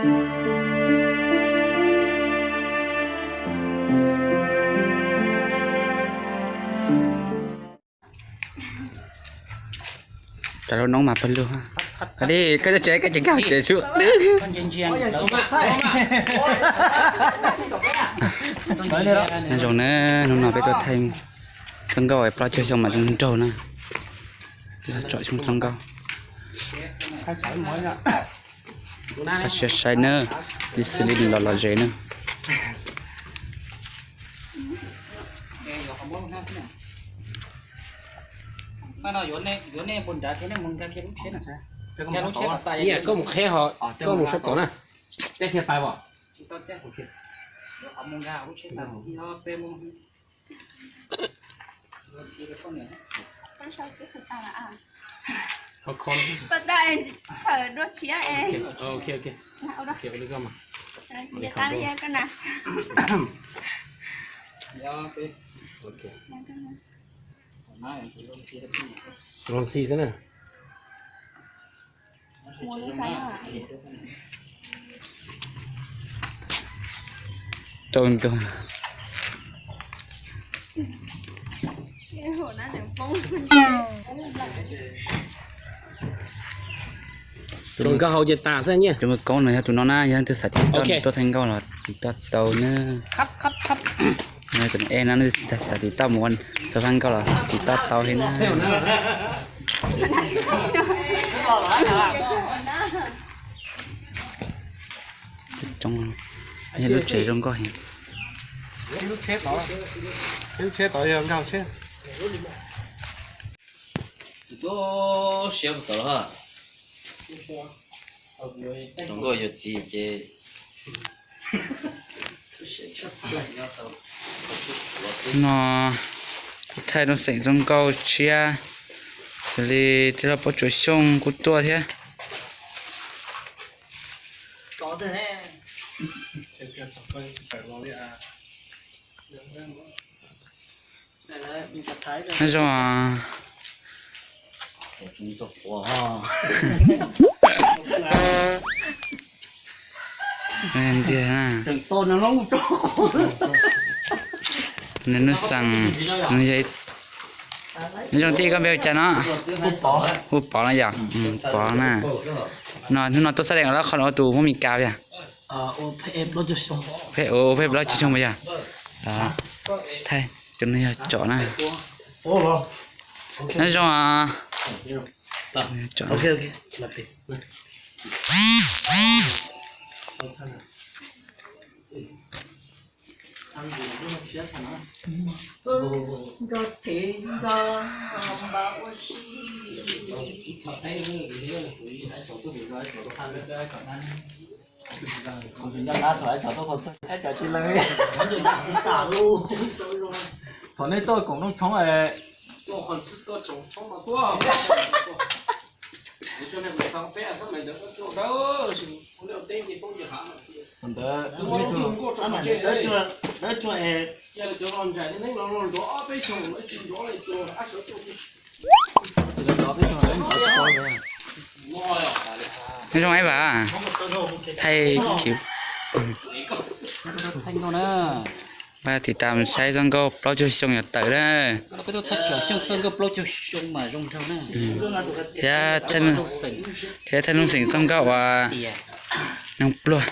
Cov lub noob mas pawg lug. Koj li, koj tsev, koj tsev, koj tsev xwb. Nyob zoo na, hnub no peb tuaj thaij txoj nkauj plaub caug xyoo mas zoo nraug na. Tsom xyoo txoj nkauj. Koj siab sai na, xws li nws los los ze na. Koj mus qheb ho, koj mus sab tod na. Zoo xwb na. Rau nrog. Zoo nkauj hau ces tas xwb nyiaj. Cov nkauj koob no yog tus no na, yog leej twg xav tim toj tuaj thaij nkauj los tim toj tau na. Tus no e no, leej twg xav tim toj mus ua xab fab nkauj los tim toj tau thiab na. Coob, lub tsev zoo nkauj heev. Lub tsheb tod yog nkauj tsheb. Siab puas tau los? Zoo nkauj yuav txiv ces no kuv thaij Nuj Xeem txoj nkauj tshiab, xws li tij laug Paub Tsuas Xyooj kuj tuaj thiab. Nyob zoo. Ntxiag na. Nws Nuj Xeem, nws yog, nyob zoo tij, koj npe hu cas no? Hu Pov no yom? Pov na. No hnub no tuaj xab dees lawm qhov no ua tus Hmoob Mes Kas yom? Peb ua peb plaub caug xyoo puas yog? Thaij, cov no yog tsom na. Nyob zoo. Thaum nej tuaj koom rooj tshoob, ntawd Nyob zoo ib vas, thaij kiv, pab tiv tam saib txoj nkauj plaub caug xyoo yuav tawm na. Thiab, thiab thaij Nuj Xeem txoj nkauj uas neeg pluag.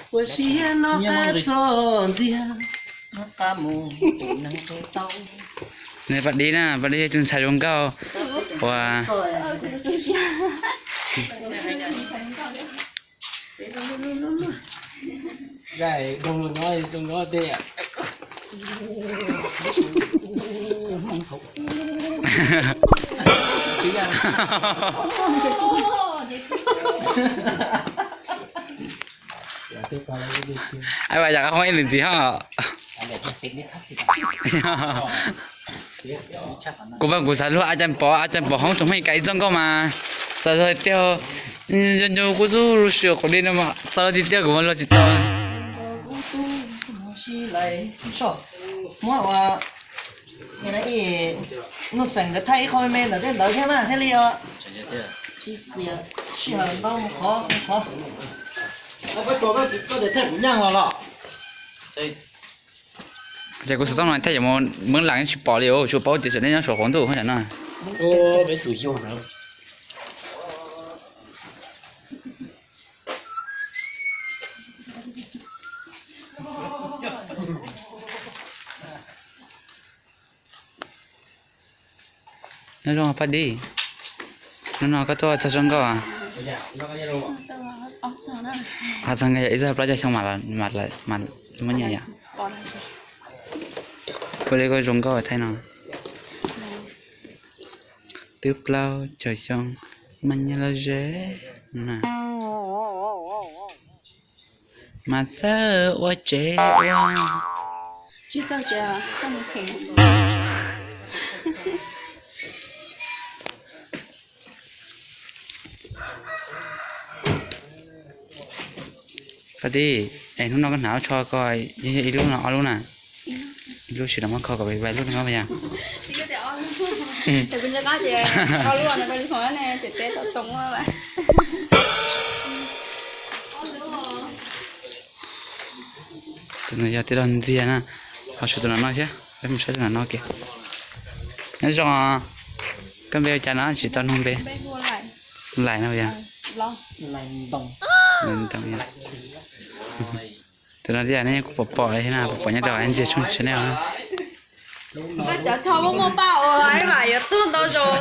Nws Paj Dib na, Paj Dib yog tus ntxhais zoo nkauj uas Ab, yam qab hoob ib lwm ntxiv ho. Kuv mas kuv xav luag A Cai Pov, A Cai Pov hoob tsoom pheej kav ib txoj nkauj mas txawm luag tiag, nco nco kuv txuj lub sij hawm qhov li no mas txawm luag tiag tiag kuv mas luag tsis tau. Muab ua Nuj Xeem nkawd thaij ib qho me me ntawm tej ntawd thiab mas thiaj li os. Sij hawm ntau mus qhov mus qhov. Ces kuv xov tooj no thaij yuav mus Mab Lam tsis pom li, tsuas paub tias tseem nyob saum qaum ntuj no. Nyob zoo Paj Dib, hnub no koj tuaj txog zoo nkauj. Ho txog nkauj yog ib txog plaub caug xyoo mas muaj nyiaj yom. Ua li koj zoo nkauj thaij no. Twb plaub caug xyoo mas nyiaj loj ze. Mas xav ua tsev ua. Tsis txawj tsev, txawj mus them. Paj Dib, es hnub no koj hnav tsho ko, yog ib lub no ob lub na? Ib lub tsis tau muab kho kom pais ib lub no yom. Tus no yog tij laug Ntxiag na, ho tshuav tus no no thiab, peb mus saib tus no no ke. Nyob zoo, koj npe ua cas no tsis tau nug npe? Lais no yog? Tus no tias nej kuj pom pom li na, pom pom nyob rau Ntxiag Tshoob channel na. Cov tsho muaj muaj paj uas Aib Vam yuav tuag ntau zoo.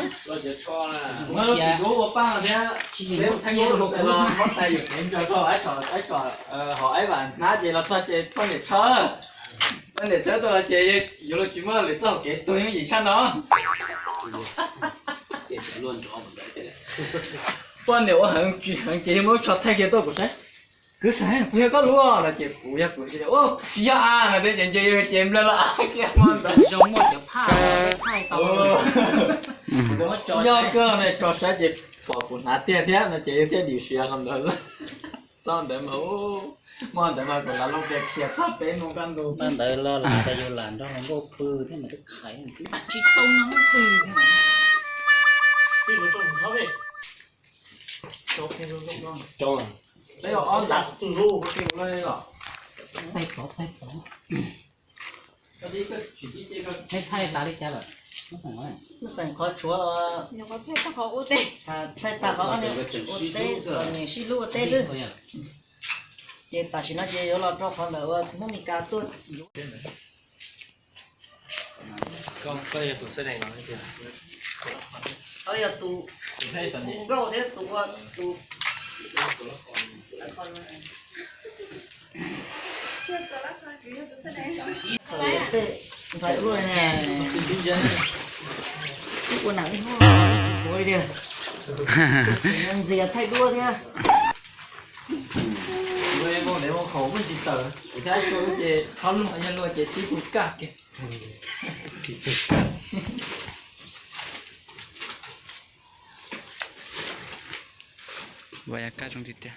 Hauv Aib Vam hnab ces los txog ces poj niam tsho, poj niam tsho tuaj los ces yuav luag tsis muaj lwm txoj hauv kev tuag yooj yim tshaj no. Poj niam ua heev tsis heev ces yog muab tsho thaij kiag tuaj kuv saib. Kwv xeem, kuv yog koj lub no ces kuv yog kuv, ua tsis yog a no thiab ces nce ces nplawg los a kiag hmo ntawd. Zoo muaj cov phaj, phaj tau. Yog koj ne tso saib ces pom kuv hnav tiag thiab no ces yog thiaj dim siav hmo ntawd. Txoj ntawd mas, hmo ntawd mas kuv lav loo tias khiav txog peb moo kaj ntug. Hmo ntawd los lam tias yus lam nrog hluas nkauj pw thiab mas twb khaiv tsis tau no pw thiab. Thaij tod, thaij tod. Thaij tas li cas lawm? Lub xeem qhov tshuav, thaij tag qhov ua teb, txom nyem sib hlub ua teb xwb. Ces tam sim no ces yuav los rau qhov ntawm uas Hmoob Mes Kas tuaj yuav. Koj yog tus xab dees los? Koj yog tus nkauj thiab tus ua tus. Ntxhais luaj ne, ua nam ib hub tsis tshuav li tiag. Ntxias thaij duab thiab. Ua mus ntev mus qhaus muaj tsis tawm, ces txhob luag, yog luag ces tib tug kaj kiag. Ua yam kaj zoo tiag tiag.